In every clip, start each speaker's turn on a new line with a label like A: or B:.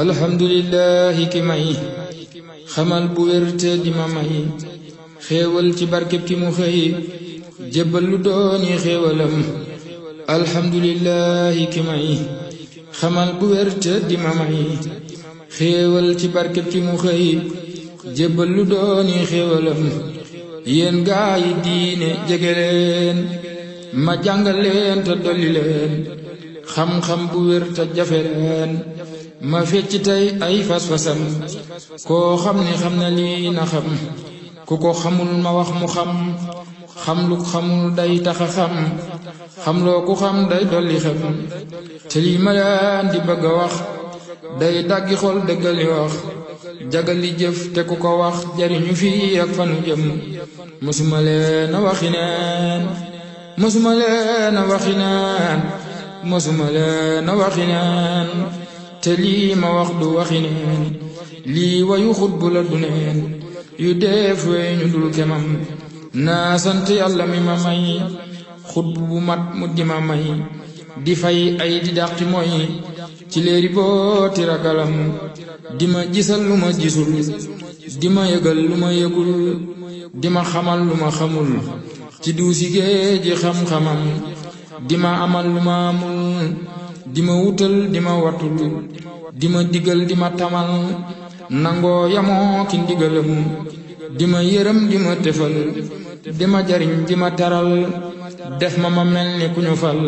A: alhamdulillahi ki may xamal bu wérte di ma may xéewal ci barkeb ki mu xëy jébbal lu dooni xéewalam alhamdulillahi ki may xamal bu wérte di ma may xéewal ci barkeb ki mu xëy jébbal lu dooni xéewalam yéen gaa yi diine jege leen ma jàngal leen te dolli leen xam-xam bu wér te jafe leen ma fecc tey ay fas-fasam koo xam ne xam na lii na xam ku ko xamul ma wax mu xam xam lu xamul day taxa xam loo ku xam day dolli xam te lii ma leen di bëgg a wax day daggi xol dëggali wax jagali jëf te ku ko wax jariñu fii ak fanu jëm mësuma leen a waxi neen mësuma leen a waxi neen mësuma leen a waxi neen te lii ma wax du waxi neen lii wayu xutbu la du neen yu def wey ñu dul kemam naa sant yàlla mi ma may xutbu bu mat mu di ma may di fay ay di dàqi mooy ci léeri booti ragalam di ma gisal lu ma gisul di ma yëgal lu ma yëgul di ma xamal lu ma xamul ci duusi géeji xam-xamam di ma amal lu ma amul di ma wutal di ma watul di ma digal di ma tamal nangoo yamoo ki ndigalam di ma yërëm di ma tefal di ma jariñ di ma teral def ma mel ni ku ñu fal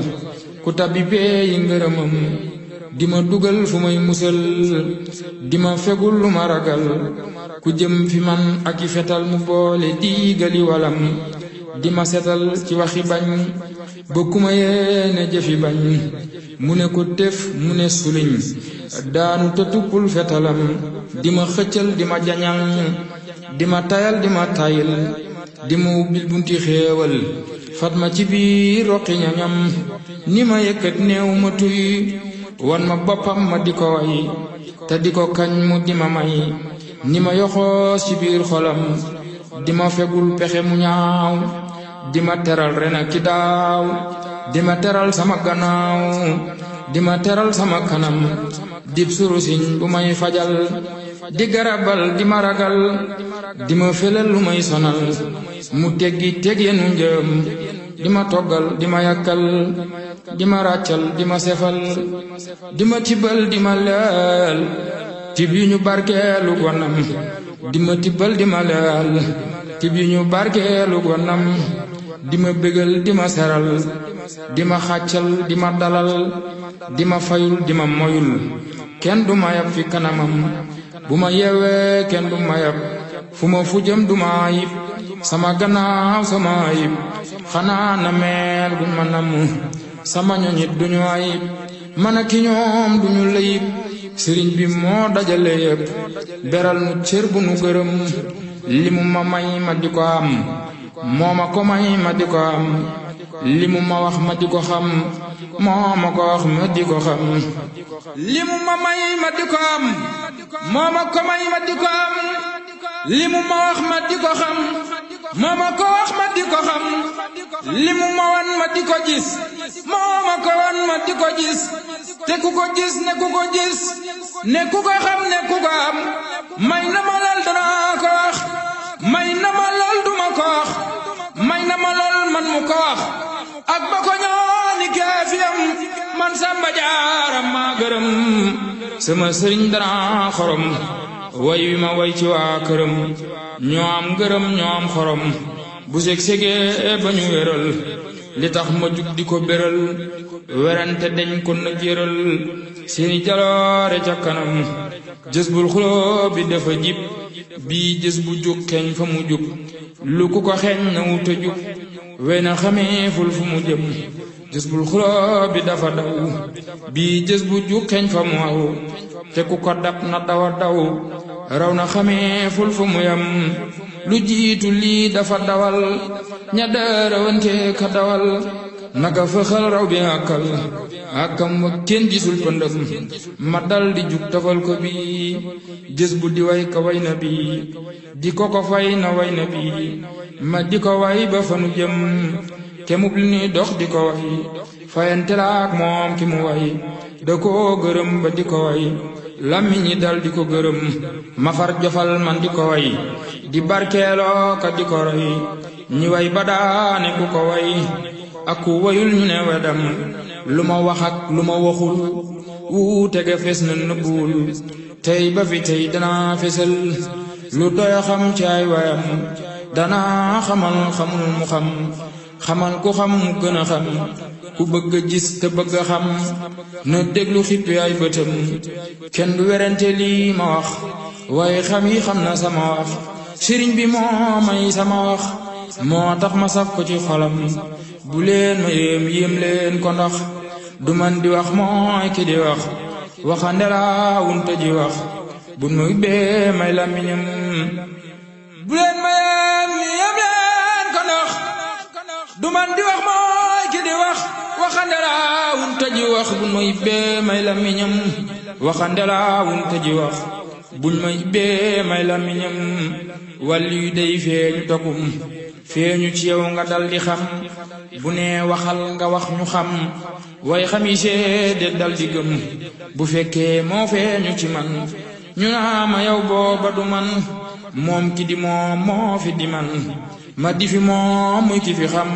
A: ku tabbi bee yi ngërëmam di ma dugal fu may musal di ma fegul lu ma ragal ku jëm fi man ak i fetal mu boole diigali walam di ma setal ci waxi bañ ba ku ma yéene jëfi bañ mu ne ko tef mu ne suliñ daanu te tuppul fetalam di ma xëccal di ma jañal di ma tayal di ma tayil di ma ubbil bunti xéewal fat ma ci biir roqi ñañam ni ma yëkkat néew ma tuy wan ma boppam ma di ko way te di ko kañ mu di ma may ni ma yoxoos ci biir xolam di ma fegul pexe mu ñaaw di ma teral ren ak ki daaw di ma teral sama gannaaw di ma teral sama kanam dib surusiñ bu may fajal di garabal di ma ragal di ma felal lu may sonal mu teggi tegeenu njëm di ma toggal di ma yàkkal di ma ràccal di ma sefal di ma tibbal di ma leel tib yi ñu barkeelu gonam di ma tibbal di ma leel tib yi ñu barkeelu gonam di ma bégal di ma seral di ma xàccal di ma dalal di ma fayul di ma moyul kenn du ma yab fi kanamam bu ma yeewee kenn du ma yab fu ma fu jëm du ma ayib sama gannaaw sama ayib xanaa na meel guñ ma namm sama ñoñit duñu ayib man ak ki ñoom duñu layib sëriñ bi moo dajale yëpp beral nu cër bu nu gërëm li mu ma may ma di ko am moo ma ko may ma di ko am li mu ma wax ma di ko xam moo ma ko wax ma di ko xam li mu ma may ma di ko am moo ma ko may ma di ko am li mu ma wax ma di ko xam moo ma ko wax ma di ko xam li mu ma wan ma di ko gis moo ma ko wan ma di ko gis te ku ko gis ne ku ko gis ne ku ko xam ne ku ko am may na ma lool danaa ko wax may na ma lool duma ko wax may na ma lool man mu ko wax ak ba ko ñaani keefiyam man Samba Jaara maa gërëm sama sëriñ dana xorom way wi ma way ci waa këram ñoo am gërëm ñoo am xorom bu seg-segee ba ñu wéral li tax ma jug di ko béral werante dañ ko na jëral seeni jaloore ca kanam jës bul xuloo bi dafa jib bii jës bu jug xeeñ fa mu jug lu ku ko xeeñ na wuta jug wey na xamee ful fu mu jëm jës bul xuloo bi dafa daw bii jës bu jug xeeñ fa mu aw te ku ko dab na dawa daw raw na xamee ful fu mu yam lu jiitu lii dafa dawal ña daarawante ka dawal naka fëxal raw bi àkkam wa kenn gisul pëndëm ma dal di jug tafal ko bi jës bu di way ka way na bi di ko fay na way na bi ma di ko way ba fanu jëm kemub li ni dox di ko way fayante la ak moom ki mu way da koo gërëm ba di ko way làmmiñ ñi dal di ko gërëm ma far jofal man di ko way di barkeeloo ka di ko roy ñi way ba daane ku ko way ak ku wayul ñu ne wedam lu ma wax ak lu ma waxul wuute ga fes na nëbbuwul tey ba fi tey danaa fesal lu doy xam ci ay wayam danaa xamal xamul mu xam xamal ku xam mu gën a xam ku bëgg a gis te bëgg a xam na déglu xippi ay bëtam kenn du werante lii ma wax waaye xam yi xam na sama wax sëriñ bi moo may sama wax moo tax ma saf ko ci xolam bu leen ma yéem leen ko ndax du man di wax mooy ki di wax waxande laa wunte ji wax bu nu ubbee may làmmiñam bu leen ma yéem leen ko ndax du man di wax mooy ki di wax waxande laa wunte ji wax bu nu ubbee may làmmiñam waxande laa wunte ji wax buñ ma ubbee may làmmiñam wàllu yu day feeñu tokum feeñu ci yow nga dal di xam bu nee waxal nga wax ñu xam way xam yi seede dal di gëm bu fekkee moo feeñu ci man ñu naa ma yow booba du man moom ki di moom moo fi di man ma di fi moom muy ki fi xam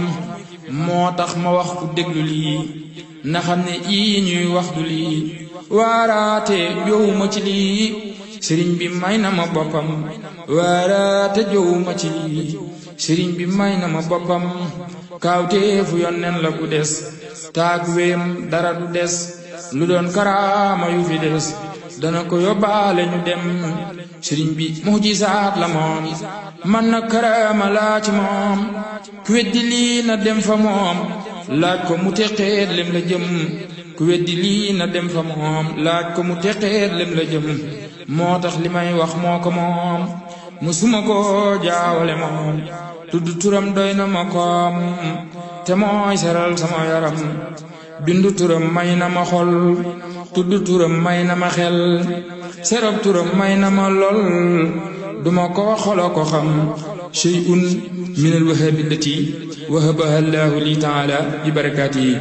A: moo tax ma wax ku déglu lii na xam ne ii ñuy wax du lii waaraate jowuma ci lii sëriñ bi may na ma boppam waaraate jowuma ci lii sëriñ bi may na ma boppam kaawteefu yonneen la ku des taag wéem dara du des lu doon karaama yu fi des dana ko yóbbaale ñu dem sëriñ bi mujisaat la moom man na karaama laa ci moom ku weddi lii na dem fa moom laaj ko mu teqeet lem la jëm ku weddi lii na dem fa moom laaj ko mu teqeet lem la jëm moo tax li may wax moo ko moom musuma ko jaawale moom tudd turam doy na ma koom te mooy seral sama yaram bindu turam may na ma xol tudd turam may na ma xel serab turam may na ma lol duma ko xolo ko xam shay'un min al-wahabi allati wahabaha Allahu li ta'ala bi barakatihi